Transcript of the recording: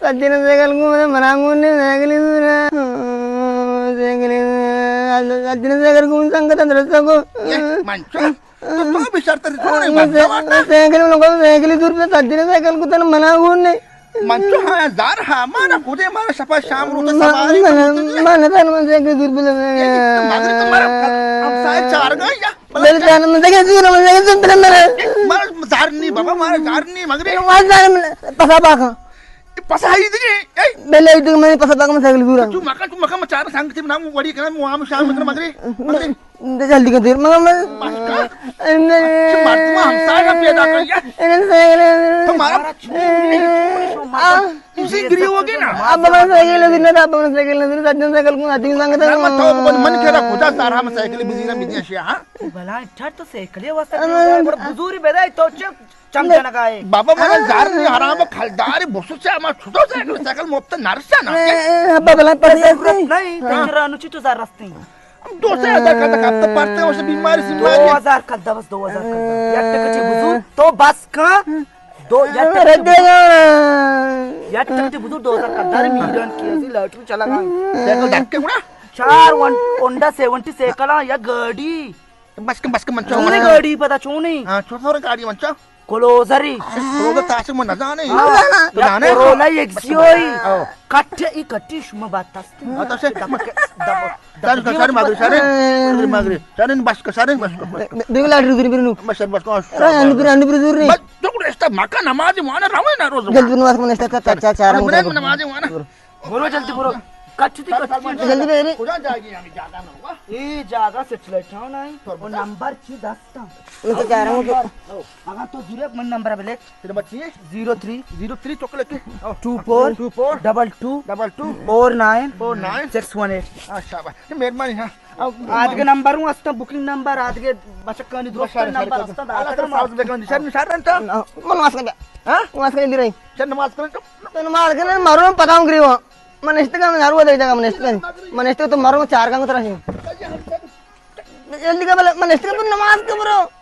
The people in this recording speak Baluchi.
سجن سائیکل کو منا گون نے سائیکل دور۔ سائیکل، سجن سائیکل کو سنگت درست کو۔ اے منچو، تو، تو بچار تر تو نے بندہ واٹا۔ سائیکل لوگا سائیکل دور پہ سجن سائیکل کو تن منا گون نے۔ منچو ہاں زار ہاں، مارا خودے مارا شپا شام روتا سواری من، من، من سائیکل دور پہ مگر تو مارا ہمسائے چار گا یا بلے جان من سائیکل دور، من سائیکل دور پہ مارا۔ مارا زار نہیں بابا، مارا زار نہیں مگر۔ مارا زار من پسا باکا۔ پسا ہی دیگه، اے۔ بلے تو من پسا باکا من سائیکل دور۔ تو مکا، تو مکا مچار سنگ تے نام وڑی کنا مو عام شام مگر مگر۔ مگر دے جلدی کر دیر، مگر من، بس کر۔ اچھا، مردم ہمسایہ پیدا کر یار۔ تو مارا، آ، تسی گری ہو گئے نا۔ اب من سائیکل دیر نہ، اب من سائیکل دیر، سجن سائیکل کو آتی سنگت ہے۔ من تو من کہہ رہا خدا سارا ہم سائیکل بزی نہ بزی اشیا، ہاں؟ بلا ٹھٹ تو سائیکل واسطے بڑا بزوری پیدا ہے تو چپ چم جنگائے۔ بابا، منا زار نی حرام کلدار بوسو سے، اما چھوٹو سائیکل، سائیکل مفت نرسا نا۔ اے، اے، ابا بلا پسے ضرورت نہیں، ہاں۔ تجرا نو چی تو زار رستے۔ ہم دو سے ہزار کا تک اب تو پڑھتے ہو، اسے بیماری سی دو ہزار کلدہ بس، دو ہزار کلدہ۔ یک ٹکٹی بزور، تو بس کا، دو، یک ٹکٹی بزور۔ یک ٹکٹی بزور، دو ہزار کلدہ، میران کی ایسی لاٹری چلا گا۔ سائیکل دھکے اڑا۔ چار ون، ہونڈا سیونٹی سائیکل، یا گاڑی۔ بس کن، بس کن، من چو۔ چونی گاڑی پتا چونی؟ ہاں، چو سور گاڑی من چو۔ کلوزری۔ کلوزر تاسے من نزانے۔ ہاں۔ تو جانے؟ کرولا ایکسیوئی۔ ہاں۔ کٹ ای کٹی شما بات است۔ ہاں، تو سے دب، دب، دب، سارے ماگری، سارے ماگری، سارے بس کن، سارے بس کن۔ دیگه لاٹری دری برنو۔ بس، بس کن۔ انو پر، انو پر دور نہیں۔ بس، تو کو استا مکا نماز وانا روے نا روز۔ جلد نماز من استا، چا، چا، چا، نماز وانا۔ برو جلدی برو۔ کچ تی کچ تی۔ جلدی بے رے۔ کجا جائے گی ہمیں جاگہ نہ ہوا؟ اے جاگہ سیٹلائٹ ٹاؤن آئی۔ اور نمبر چی دستا؟ میں تو جا رہا ہوں کہ اگر تو زیرو من نمبر بلے۔ تیرا بچی ہے؟ Zero three. Zero three chocolate کے۔ Two four. Two four. Double two. Double two. Four nine. Four nine. Six one eight. ہاں، شاباش۔ مہربانی، ہاں۔ آج کے نمبر ہوں استا بکنگ نمبر، آج کے بچکانی درست نمبر استا، داتا سال بکن، شر، شر انت۔ من واسطے۔ ہاں؟ واسطے دی رہی۔ شر نماز کرن تو۔ تو نماز کنئے، مرو پدا ہم گریوان۔ من نشتگاں، من ہر وھد ءَ جاگہ من نشتگاں۔ من نشتگاں تو مرو چار گنگ ترا شیں۔ جلدی کن بلے، من نشتگاں تو نماز کن برو۔